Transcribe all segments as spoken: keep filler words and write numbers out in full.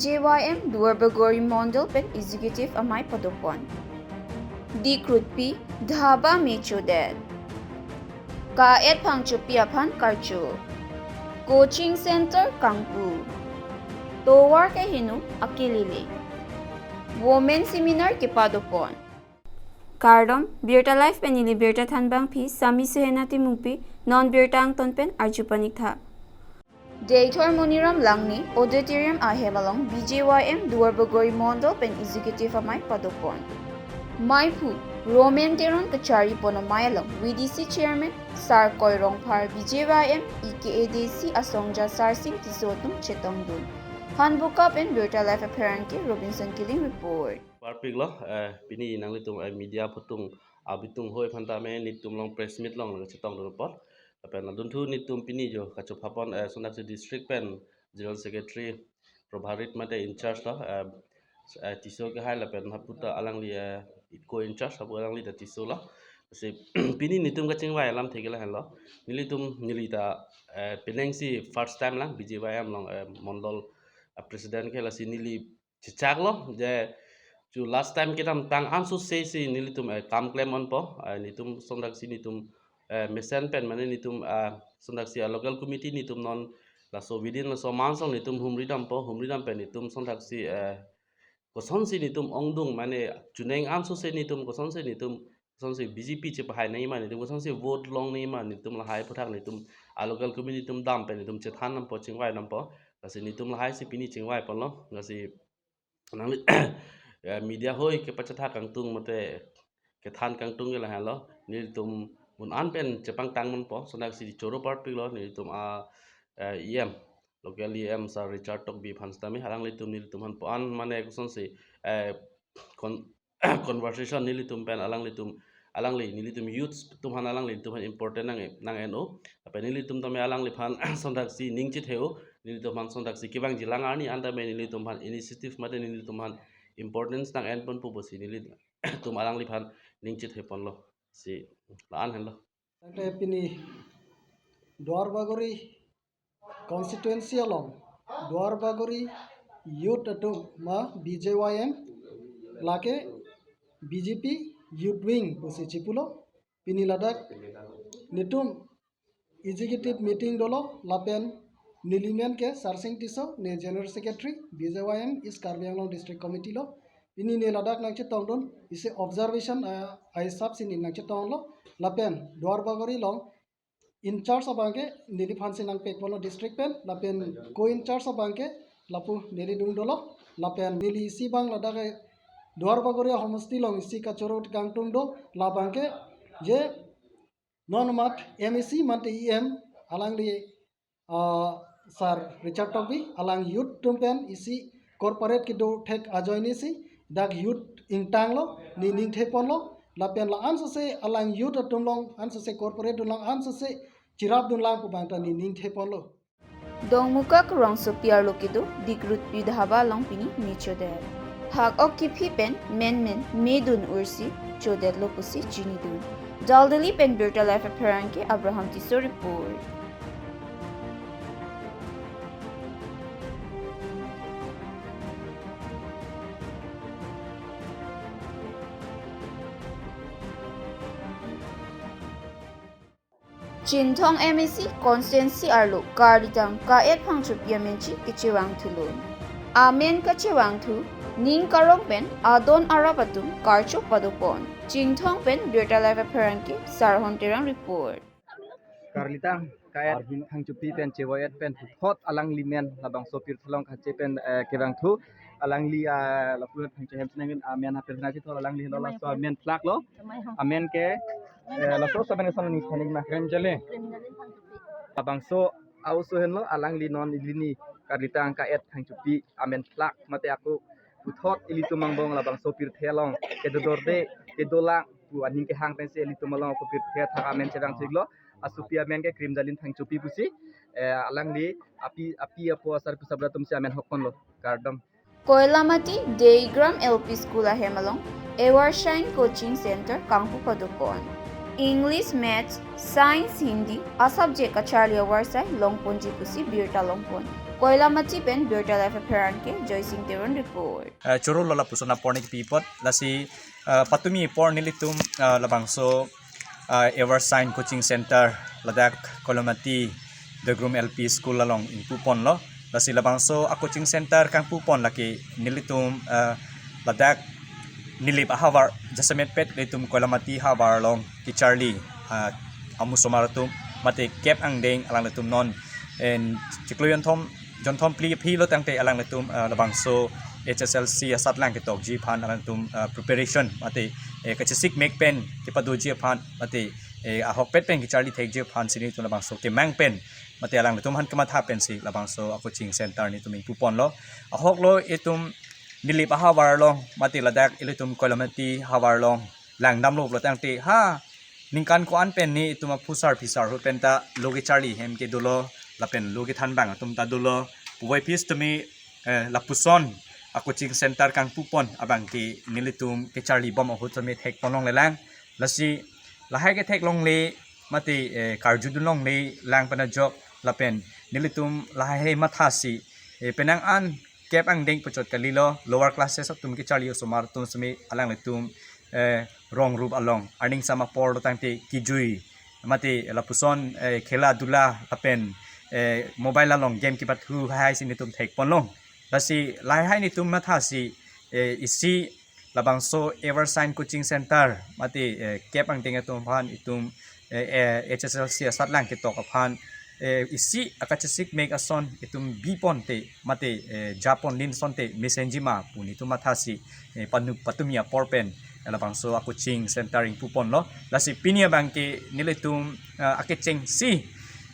J Y M Duarbagori Mondol pen Executive amei padopon. Dikrutpi Dhaba me chodet. Ka-et Phangchopi aphan karcho. Coaching Center kangpu. Tovar kehingno akelele. Women Seminar kepadopon. Kardom, Birta Live pen neli birta thanbangpi Sami Suhena Timungpi, non birta angton pen arju paniktha. Deithor Moniram Langni Auditorium ahem along B J Y M Duarbagori Mondol pen Executive amei padopon. Meiphu Roman Teron kacharipon amei along V D C Chairman Sar Koi Rongphar, B J Y M E K A D C asongja Sarsing Tisso atum chetongdun. Hanbuka pen Birta Live apherangke Robinson Killing report. Parpiklo, eh, pini nanglitum, eh, media phutung abitung hoi aphan tame nelitum along press meet along chetongdun apot. Lapen adunthu nelitum pini jo kachopapon, eh, sondaksi district pen General Secretary Prabharit mate in charge lo, eh, eh, Tisso kehai lapen hapu ta alangli, eh, co in charge hapu alangli ta Tisso lo. Si pini nelitum kachingvai alamthe ke lahenlo. Nelitum neli ta, eh, penang si first time lang B J Y M along, eh, Mondol, eh, President ke, lasi neli chechaklo je chu last time kedamtang ansose si nelitum, eh, kam klem onpo, eh, nelitum sondaksi nelitum, eh, mesen pen mane nelitum, eh, sondaksi a local committee nelitum non laso within laso mansong nelitum humri dampo, humri dam pen nelitum sondaksi, eh, kosonsi nelitum ongdung mane chuneng ansose nelitum kosonsi nelitum kosonsi B J P chepahai nangji ma nelitum kosonsi vote long nangji ma nelitum lahai aphuthak nelitum a local committee nelitum dam pen nelitum chethan dampo, chingvai dampo. Lasi nelitum lahai si pini chingvai ponlo. Lasi nangli, eh, media hoi kepachetha kangtung mate kethan kangtung ke lahenlo. Nelitum mun an pen chepangtang manpo, sondaksi choro parpiklo nelitum a, eh, E M, local E M Sar Richard Tokbi aphan sitame alanglitum nelitum aphan po an mane kosonsi, eh, kon- conversation nelitum pen alanglitum, alangli nelitum youths atum aphan alanglitum aphan important nang, nang-en-o. Lapen nelitum tame alangliphan sondaksi ning chetheo, nelitum aphan sondaksi kevangji lang arni an tame nelitum aphan initiative mate nelitum aphan importance nang-en ponpo pusi nelitum alangliphan ning chethe ponlo. Si la-an henlo. Tangte pini Duarbagori constituency along Duarbagori youth atum ma B J Y M lake B J P youth wing pusi chipulo. Pini ladak nelitum executive meeting dolo lapen neli men ke Sarsing Tisso, ne General Secretary B J Y M East Karbi Anglong District Committee lo. Pini ne ladak nangchetongdun isi observation, ah, ahisap si ne nangchetonglo lapen Duarbagori along in charge abangke neliphan si nangpek ponlo district pen lapen co in charge abangke lapu neli dung dolo lapen neli isi abang ladak ke Duarbagori ahomosti along isi kachoro kangtung do labangke je non mat M A C mate E M alangli, ah, Sar Richard Tokbi alang youth atum pen isi corporate kedo thek ajoine si dak youth ingtanglo, ne ning the ponlo lapen la ansose alang youth atum along ansose corporate atum along ansose chirap dunlang pu abang ta ne ning the ponlo. Dongmukak rongsopi arlo kedo Dikrutpi Dhaba along pini me chodet. Phak-ok kephi pen menmen me dun ursi chodetlo pusi chinidun. Daldali pen Birta Live apherangke Abraham Tisso report. Chinthong M A C constituency arlo karlitang Ka-et Phangchopi amensi kechevang thulun. Amen kachevangthu ning karong pen adon arap atum karcho padopon. Chinthong pen Birta Live apherangke Sarhon Terang report. Karlitang Ka-et Phangchopi pen chevoyet pen puthot alangli men labangso pirthe along kache pen, eh, kevangthu. Alangli, ah, lapu Phangcho hem sinangin amen hapen sinasi thol alangli lo laso amen phlak lo. Amen ke, eh, laso saben son ni thanik ma. Krim Jalin. Labangso a-oso henlo alangli non ilini karlitang Ka-et Phangchopi amen phlak mate ako puthot ilitum angbong labangso pirthe along kedodorde kedolang pu aning kehang pensi ilitum along ako pirthe athak amen chevang thiklo. Asopi amen ke Krim Jalin Phangchopi pusi, eh, alangli api api apo asarpi asarbura atumsi amen hokponlo. Kardom. Koilamati Deigram L P School ahem along Ever Shine Coaching Center kangpu padopon. English, Maths, Science, Hindi a-subject kacharli avarsai longponji pusi birta longpon. Koilamati pen Birta Live apherangke Joysing Teron report. Eh, choro lo lapuson apor ni kipi apot, lasi, eh, patumi apor nelitum, eh, labangso, eh, Evershine Coaching Center ladak Koilamati Degrum L P School along ingpuponlo. Lasi labangso a-coaching center kangpupon lake nelitum, eh, ladak Nilip ahavar jasemet pet nelitum Koilamati havar along kecharli, eh, amu osomar atum mate kep angdeng alanglitum non en chiklo jonthom jonthom phli aphi lo tangte alanglitum, eh, labangso H S L C asatlang ketokji aphan alanglitum, eh, preparation mate, eh, kachesik mek pen kepadoji aphan mate, eh, ahokpet pen kecharli thekji aphan si nelitum labangso kemang pen mate alanglitum aphan kematha pensi labangso a-coaching center nelitum ingpuponlo. Ahok lo itum Nilip ahavar along mate ladak ilitum Koilamati havar along langdamlo pulo tangte ha ningkan ko-an pen nelitum aphusar phisar ahut pen ta lo kecharli hem ke dolo lapen lo kethan abang atum ta dolo. Puvoiphit tumi, eh, lapuson a-coaching center kangpupon abangke nelitum kecharli bom ahut tumi thekponlonglelang. Lasi lahai ketheklongle mate, eh, karjudunlonglelang pen ajok lapen nelitum lahai mathasi, eh, penang an kep angdeng puchot kalilo, lower classes atum kecharli osomar atum simi alanglitum, eh, rong rup along aning sama apor lo tangte kejui mate lapuson, eh, khela dula lapen, eh, mobile along game kepathu haihai si nelitum thekponlong. Lasi lahai nelitum mathasi, eh, isi labangso Evershine Coaching Center mate, eh, kep angdeng atum aphan itum, eh, eh, H S L C asatlang ketok aphan, eh, isi akachesik mek ason itum biponte mate, eh, japon lin asonte mesenji ma pu nelitum mathasi, eh, panu patumi apor pen, eh, labangso a-coaching center ingpuponlo. Lasi pini abangke nelitum, eh, akechengsi,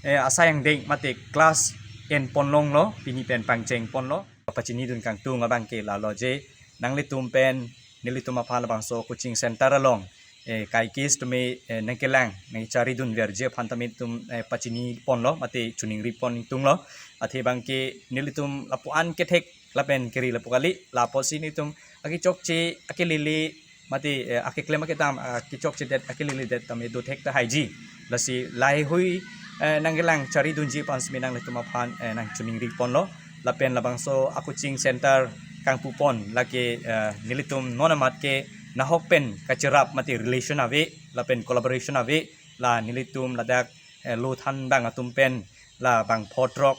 eh, asai angdeng mate class enponlonglo, pini pen pangchengponlo. Pachinidun kangtung abangke lalo je nanglitum pen nelitum aphan labangso coaching center along, eh, kaikis tumi, eh, nangkelang nangcharidunverji aphan tame itum, eh, pachiniponlo mate choningripon ingtunglo. Athe abangke nelitum lapu-an kethek lapen keri lapu kali, lapusi nelitum akechokche akelele mate, eh, akeklem akedam, ah, kechokchedet akeleledet tame dothek tahaiji. Lasi lahaihui, eh, nangkelang charidunji aphan simi nanglitum aphan, eh, nangchoningripon lo. Lapen labangso a-coaching center kangpupon lake, eh, nelitum non amat ke nahok pen kacherap mate relation ave lapen collaboration ave, la nelitum ladak, eh, lo than abang atum pen labang photrok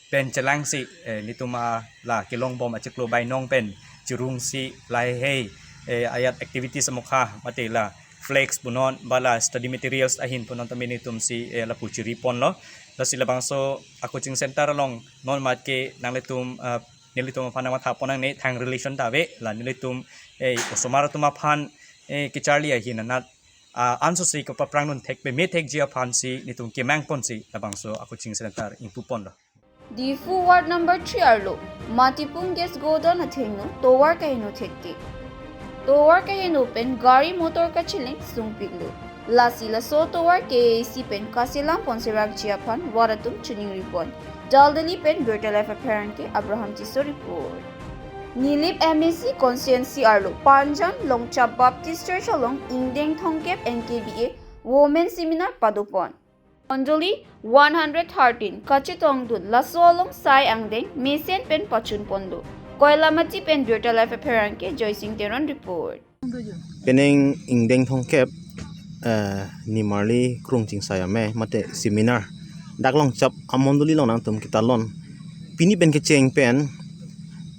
pen chelangsi, eh, nelitum a la kelongbom achiklo bainong pen chirungsi lahai, eh, ayat activities amokha mate la flex punon ba la study materials ahin punon tame nelitumsi, eh, lapu chiriponlo. Lasi labangso a-coaching center along non amat ke nanglitum, ah, nelitum aphan nangmathaponangne thang relation ta ave, la nelitum, eh, osomar atum aphan, eh, kecharli ahin anat, ah, ansosi kapaprangdun thek peme thekji aphansi nelitum kemangponsi labangso a-coaching center ingpuponlo. Diphu Ward number three arlo Matipung Gas Godown athengno tovar kaheno thekthe. Tovar kaheno pen gari motor kacheleng sungpiklo. Lasi laso tovar K A A C pen kaselam ponserakji aphan ward atum choningripon. Daldali pen Birta Live apherangke Abraham Tisso report. Nilip M A C constituency arlo Panjan Longchap Baptist Church along ingdeng thomkep N K B A Women Seminar padopon. Mondoli one hundred thirteen kachetongdun laso along sai angdeng mesen pen pachunponlo. Koilamati pen Birta Live apherangke Joysing Teron report. Penang ingdeng thomkep, eh, nimarli krung chingsai ame mate seminar dak Longchap amondoli along nangtum ketalon. Pini pen kecheng pen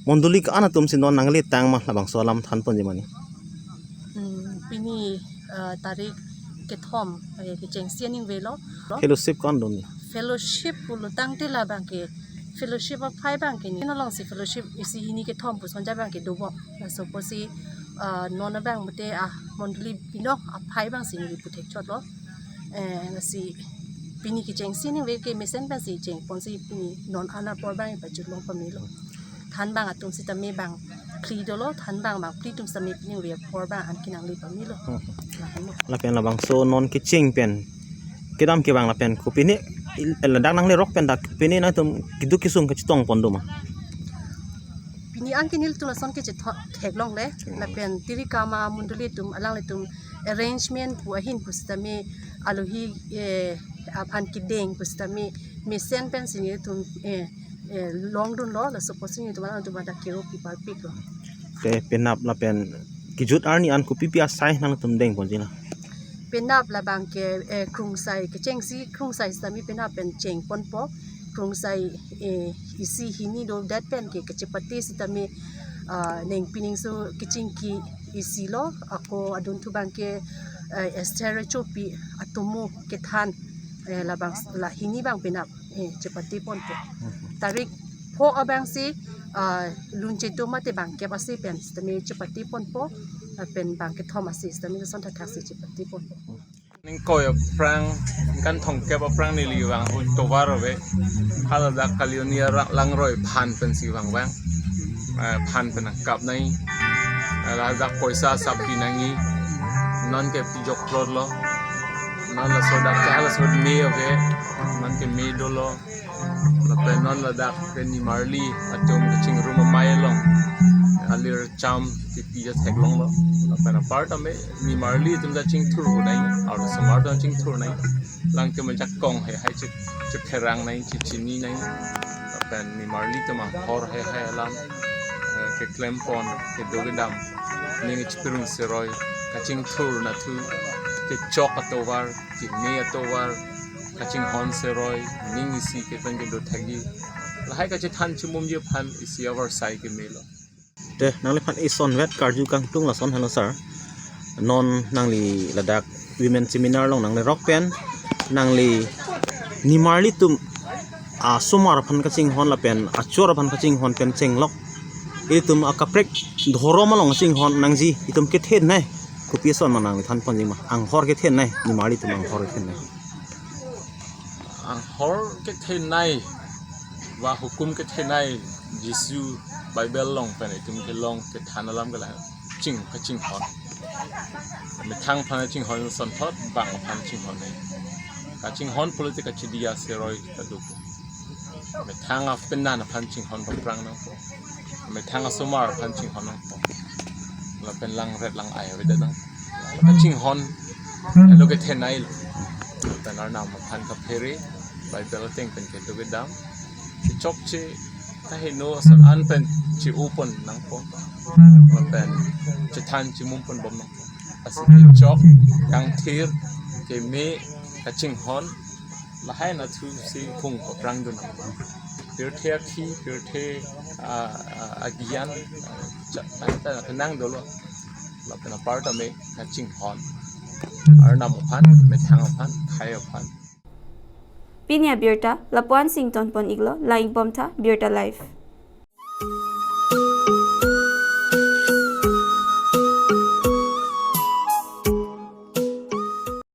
mondoli ko-an atumsi non nangletang ma labangso alam thanponji mane. Hmm, pini, eh, tarik kethom, eh, kechengsi aningvelo. Fellowship ko-an do ni? Fellowship pulo tangte labangke, fellowship aphai abangke ni. Nalongsi fellowship isi hini kethom puson ja abangke dobom. Laso apotsi, eh, non abang mate, ah, mondoli binong aphai abangsi neli puthekchotlo. Eh, lasi pini kechengsi aningve ke mesen pensi chengponsi pini non an apor abang pajutlo pamelo. Thanbang atum sitame bang phli dolo, thanbang bang phli atum sitame pini uri apor abang an kenangli pamelo. Hmm. Lahenlo. Lapen labangso non kecheng pen kedam kevang lapen kopine il-, ladak nanglerok pen dak kopine nangtum keduk kesung kachetongpon do ma? Pini an ke nelitum lason kachetho-, theklongle, hmm, lapen tiri kama mondoli atum alanglitum arrangement pu ahin pusitame alohi, eh, aphan kedeng pusitame mesen pensi nelitum, eh, eh, longdunlo, laso apotsi nelitum alanglitum adak kero pi parpiklo. Te penap lapen kejut arni an kopipi asai nangtum dengponji la? Penap labang ke, eh, krungsai, kechengsi krungsai sitame penap pen chengponpo. Krungsai, eh, isi hini dodet pen ke kachepate sitame, ah, neng pining so kechingki isilo, ako adunthu abang ke, eh, Esther Chopi atomo kethan, eh, labang la hini abang penap, eh, chepateponpo. Tarik pho abangsi, ah, lunche to mate bangkep asi pen sitame chepateponpo, ah, pen bangkethom asi sitame lason thakthaksi chepateponpo. Ningkoi aphrang, ningkan thomkep aphrang neli vang un tovar ave. Haladak kalioni arang langroi phan pensi vangvang. Eh, phan pen nangkap nai. Eh, ladak poisa asap pi nangji. Non ke pijok plot lo. Non laso dak ke halaso me ave. Non ke me dolo. Lapen non ladak ke nimarli atum kachingrum amei along. Alir cham tipi ja theklonglo. Lapen apar tame nimarli atum ta chingthur unai. Arlosomar atum chingthur nai. Lang ke menjak kong hai hai chik chipherang nai, chichini nai. Lapen nimarli atum anghor hai hai alam, eh, keklempon, kedo kedam. Ning chipirung seroi, kachingthur nathu, kechok atovar, keme atovar, kachinghon seroi, ning isi ke pen kedo thagi. Lahai kachethan chimumji aphan isi avarsai kemelo. Te nangliphan isonvet karju kangtung lason helo sir. Non nangli ladak women seminar along nangli rok pen nangli nimarli atum asomar aphan kachinghon lapen achor aphan kachinghon pen chenglok. Itum akaprek dhorom along kachinghon nangji itum kethenei. Kopi ason ma nangli thanponji ma? Anghor kethenei, nimarli atum anghor kethenei. Anghor kethenei, va hukum kethenei, Jisu Bible along pen itum kelong kethan alam ke la ching kachinghon. Methang aphan chinghon sonthot, bang aphan chinghon nai. Kachinghon pulote kachidi aseroi kaduk. Methang apenan aphan chinghon paprang nangpo. Methang asomar aphan chinghon nangpo. Lapen langret lang-ai avedet nang. Kachinghon lo kethenei lo. Lapen Arnam aphan kaphere, Bible ateng pen kedo kedam. Chokche kaheno ason an pen chi-upon nangpo. Lapen chethan chimumponbom nangpo. Lasi kechok, kangthir, keme, kachinghon, lahai nathusi hung paprangdun nangpo. Pirthe akhi, pirthe, ah, ah, agyan, ah, cha-, ah, ta-, nangdolo. Lapen apar tame kachinghon. Arnam aphan, methang aphan, khei aphan. Pini abirta lapu-an si ingtonpon iklo, lang ikbomtha, Birta Live.